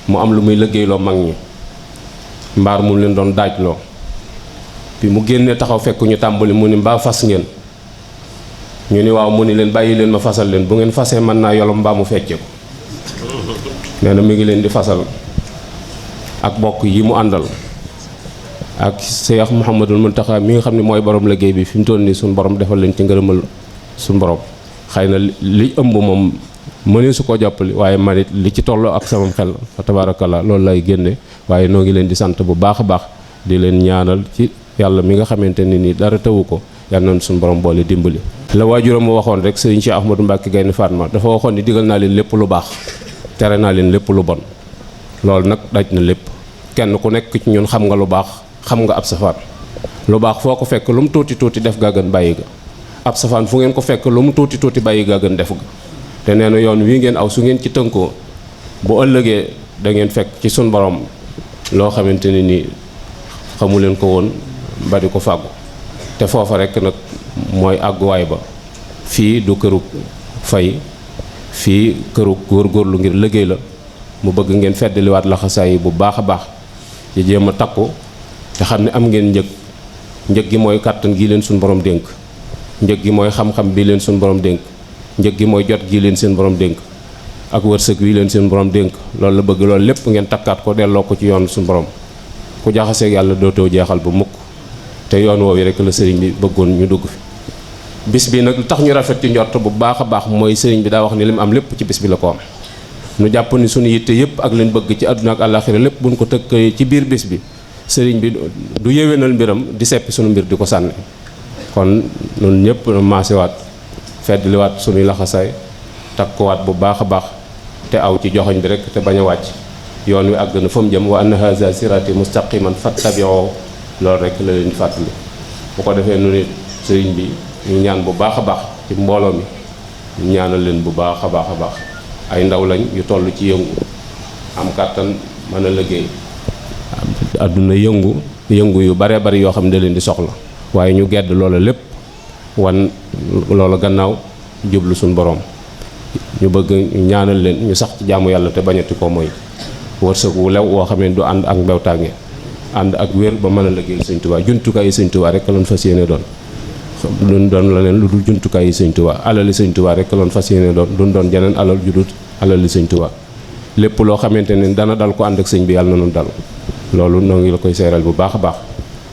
mu am lu muy liggéeyloo mag ñi mbaar mu leen doon daajloo bi mu génnee taxaw fekk ñu tàmbali mu ni mbaa fas ngeen ñu ni waaw mu ni leen bàyyi leen ma fasal leen bu ngeen fasee mën naa yolom mbaa mu fecce ko nee na mi ngi leen di fasal ak bokk yi mu àndal ak Cheikh Mouhamadul Mountakha mi nga xam ne mooy borom liggéey bi fi mu toll nii suñu borom defal leen ci ngërëmal suñu borom xëy na li ëmb moom mënee su ko jàppale waaye man it li ci tolloo ak sama xel fa tabaarakallaa loolu lay génne waaye noo ngi leen di sant bu baax a baax di leen ñaanal ci yàlla mi nga xamante ne nii dara tawu ko yàlla na suñu borom boole dimbali. la waajuram mu waxoon rek sëriñ Cheikh Ahmadou Mbacke Gaynde Fatma dafa waxoon ni digal naa leen lépp lu baax tere naa leen lépp lu bon loolu nag daj na lépp kenn ku nekk ci ñun xam nga lu baax xam nga ab safaan lu baax foo ko fekk lu mu tuuti tuuti def gaa gën bàyyi ga ab safaan fu ngeen ko fekk lu mu tuuti tuuti bàyyi gaa gën def ga te nee na yoon wii ngeen aw su ngeen ci tënkoo bu ëllëgee da ngeen fekk ci sun borom loo xamante ne nii xamu leen ko woon ba di ko fàggu te foofa rek nag mooy àgguwaay ba fii du këru fay fii këru góorgóorlu ngir liggéey la mu bëgg ngeen feddaliwaat laxasaay yi bu baax a baax ci jéem a takku te xam ne am ngeen njëg gi mooy kàttan gi leen suñ borom dénk njëg gi mooy xam-xam bi leen suñ borom dénk njëg gi mooy jot gi leen seen borom dénk ak wërsëg wi leen seen borom dénk loolu la bëgg loolu lépp ngeen takkaat ko delloo ko ci yoon suñu borom ku jaxaseeg yàlla dootoo jeexal bu mukk te yoon woowu rek la sëriñ bi bëggoon ñu dugg fi bis bi nag lu tax ñu rafet ci njort bu baax a baax mooy sëriñ bi daa wax ni li mu am lépp ci bis bi la ko am nu jàpp ni suñu yitte yëpp ak leen bëgg ci àdduna ak àllaaxira lépp buñ ko tëkkee ci biir bis bi sëriñ bi du yéwénal mbiram di seppi suñu mbir di ko sànni kon ñun ñëpp maasiwaat feddliwaat suñuy laxasaay takkuwaat bu baax a baax te aw ci joxoñ bi rek te bañ a wàcc yoon wi àgg na fa mu jëm wa anna haza sirati mustaqiman fattabi'u loolu rek la leen di fàttali bu ko defee nu nit sëriñ bi ñu ñaan bu baax a baax ci mbooloo mi ñu ñaanal leen bu baax a baax a baax ay ndaw lañ yu toll ci yëngu am kàttan mën a liggéey àdduna yëngu yu bare bari yoo xam ne da leen di soxla waaye ñu gedd loola lépp wan loola gannaaw jublu suñ borom ñu bëgg ñaanal leen ñu sax ci jaamu yàlla te bañati ko mooy wërsëg wu lew woo xam ne du ànd ak mbewtaange ànd ak wér ba mën a liggéeyal Sëñ Tuubaa jumtukaay yi Sëñ Tuubaa rek lañ fas yéene doon duñ doon la leen lu dul jumtukaay yi Sëñ Tuubaa alali Sëñ Tuubaa rek lañ fas yéene doon duñ doon jeneen alal ju dul alali Sëñ Tuubaa lépp loo xamante ne dana dal ko ànd ak sëñ bi yàlla na nu dal loolu noo ngi la koy seeral bu baax a baax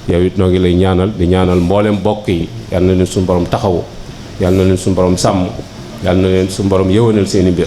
yow it noo ngi lay ñaanal di ñaanal mboolem bokk yi yal na leen suñu borom taxawu yal na leen suñu borom sàmm yal na leen suñu borom yëwanal seen i mbir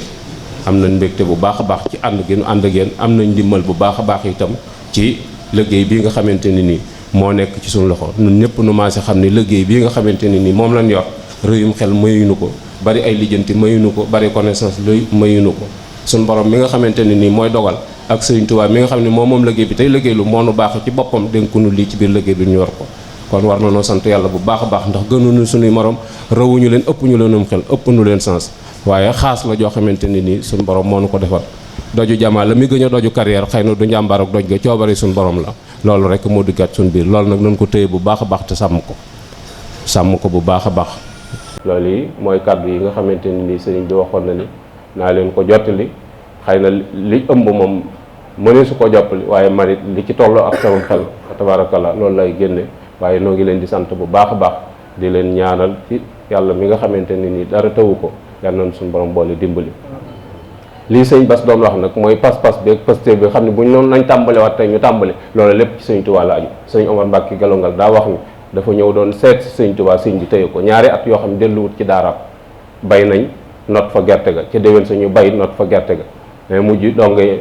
am nañ mbégte bu baax a baax ci ànd gi nu ànd ak yéen am nañ ndimbal bu baax a baax itam ci liggéey bii nga xamante ne nii moo nekk ci suñu loxo ñun ñëpp nu maase xam ne liggéey bii nga xamante ne nii moom lañ yor rëyum xel mayuñu ko bari ay lijjanti mayuñu ko bari connaissance luy mayuñu ko suñu borom mi nga xamante ne nii mooy dogal ak Sëriñ Tuubaa mi nga xam ne moom liggéey bi tey liggéey lu moo nu baax ci boppam dénkunu lii ci biir liggéey bi ñu yor ko kon war na noo sant yàlla bu baax a baax ndax gënuñu suñuy morom rawuñu leen ëpp ñu leenum xel ëpp nu leen sens waaye xaas la joo xamante ne nii suñu borom moo nu ko defal doju jamaa la mi gën a doju carrière xëy na du njàmbaar ak doj ga coobari suñu borom la loolu rek moo duggaat suñu biir loolu nag nañ ko téye bu baax a baax te sàmm ko bu baax a baax loolu yi mooy kàddu yi nga xamante ne nii sëriñ bi waxoon na ni naa leen ko jottali xëy na li ëmb moom mënee su ko joppali waaye manit li ci tolloo ak sama xel tabaarakallaa loolu lay génne waaye noo ngi leen di sant bu baax a baax di leen ñaanal ci yàlla mi nga xamante ne nii dara tawu ko yàlla nañ suñu borom boole dimbali lii sëñ Bass doon wax nag mooy pas-pas bi ak pasté bi xam ne bu ñu noonu nañ tàmbalewaat tey ñu tàmbale loolu lépp ci sëñ Tuubaa la aju sëñ Omar Mbacke Galongal daa wax ni dafa ñëw doon seet si sëñ Tuubaa sëñ bi téye ko ñaari at yoo xam ne delluwut ci daaraam bay nañ not fa gerte ga ca déwén sañu bay not fa gerte ga mais mujj donge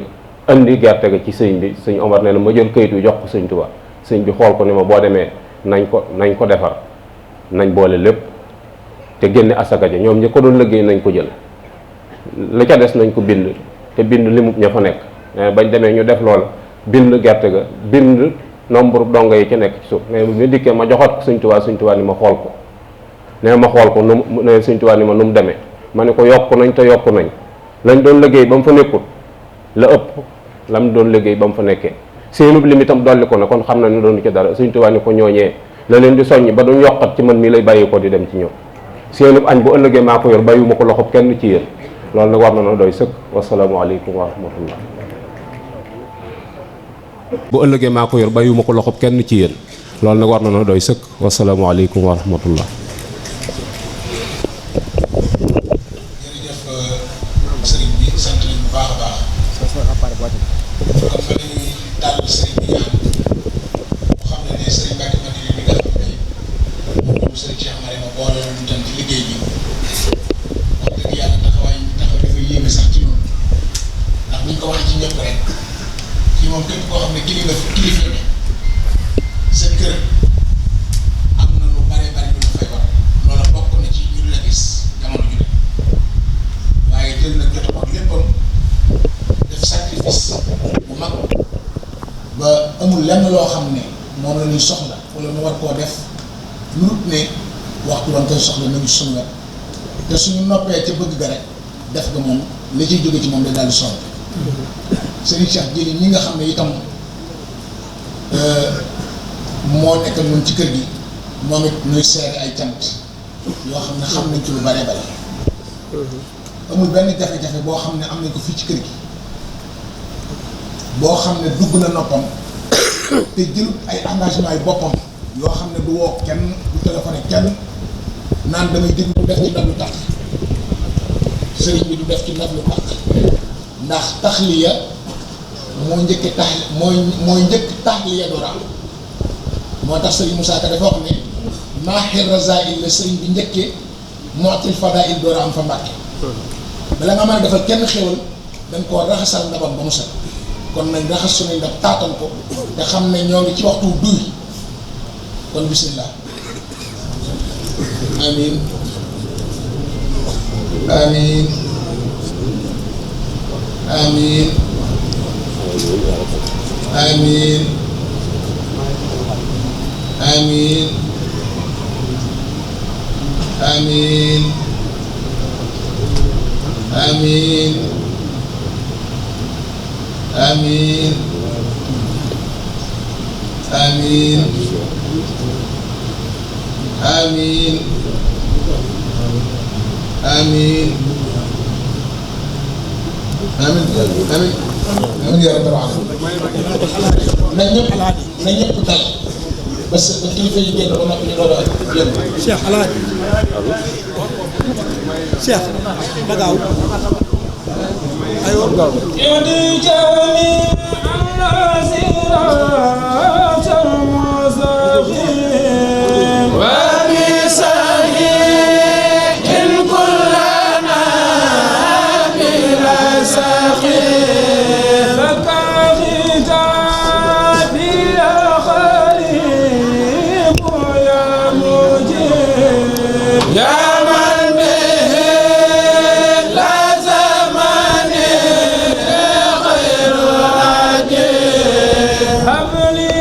indi gerte ga ci sëñ bi sëñ Omar nee na ma jël kayit wi jox ko sëñ Tuubaa sëñ bi xool ko ni ma boo demee nañ ko defar nañ boole lépp te génne asaka ja ñoom ñi ko doon liggéey nañ ko jël la ca des nañ ko bind te bind limub ña fa nekk bañ demee ñu def loola bind gerte ga bind nombre dongo yi ci nekk ci suuf mais bu dikkee ma joxat ko sëñ Tuubaa ni ma xool ko nee ma xool ko nu ne sëñ Tuubaa ni ma nu mu demee ma ne ko yokk nañ te yokk nañ lañ doon liggéey ba mu fa nekkul la ëpp lam doon liggéey ba mu fa nekkee seenub lim itam dolli ko na kon xam na ne doonu ci dara Sëñ Tuubaa ni ko ñooñee la leen di soññ ba duñ yokkat ci man mii lay bàyyi ko di dem ci ñoom seenub añ bu ëllëgee maa ko yor bàyyiwuma ko loxob kenn ci yéen loolu nag war na noo doy sëkk wasalaamu aleykum wa rahmatullah bu ëllëgee maa ko yor bàyyiwuma ko loxob kenn ci yéen loolu nag war na noo doy sëkk wasalaamu aleykum wa rahmatullah sëriñ bi sant nañu bu baax a baax kon fa dañuy tàll sëriñ bi ñaan mu xam ne ne sëriñ Mbacke Madina bi nga xam ne moom sëriñ Cheikh Marema boole ñu tam ci liggéey bi wax dëgg yàlla taxawaay taxaw dafa yéeme sax ci noonu ndax buñ ko waxee ci ñëpp rek ci moom képp koo xam ne kilifa ne sa kër am na lu bare bare lu fay war loola bokk na ci ñu la gis jamono ju waaye jël na jot ak léppam def sacrifice bu mag ba amul lenn loo xam ne moom la ñuy soxla wala mu war koo def lu dul ne waxtu woon koy soxla nañu suñu wet te suñu noppee ca bëgg ga rek def ga moom li ciy jóge ci moom day daal di sonn Serigne Cheikh Jili ñi nga xam ne itam moo nekk ñun ci kër gi moom it ñuy seere ay cant yoo xam ne xam nañ ci lu bare bare amul benn jafe-jafe boo xam ne am nañ ko fii ci kër gi boo xam ne dugg na noppam te jëlut ay engagement yu boppam yoo xam ne du woo kenn du téléphoné kenn naan damay déglu du def ci ndab lu tax sëriñ bi du def ci ndab lu tax ndax taxliya moo njëkk mooy njëkk taxliya door am moo tax sëriñ Moussa Ka dafa wax ne maaxir razail la sëriñ bi njëkkee mootil fadail door am fa Mbàkke bala nga mën a defal kenn xéwal dañ koo raxasal ndabam ba mu set kon nañ raxas suñuy ndab taatal ko te xam ne ñoo ngi ci waxtu duy kon bismillah amin amin amin amin amin amin amin amin amin amin amin amin amin amin ya rabbal alamin na ñëpp dal parce que kilifa yi génn ba noppi ñu doon ak yéen Cheikh Alaaji Cheikh bagaaw aywa يهدي جميع الناس صراط المستقيم وبصحيح كلنا بلا سخيم لك ختابي يا خليق يا مجيب يا هب لي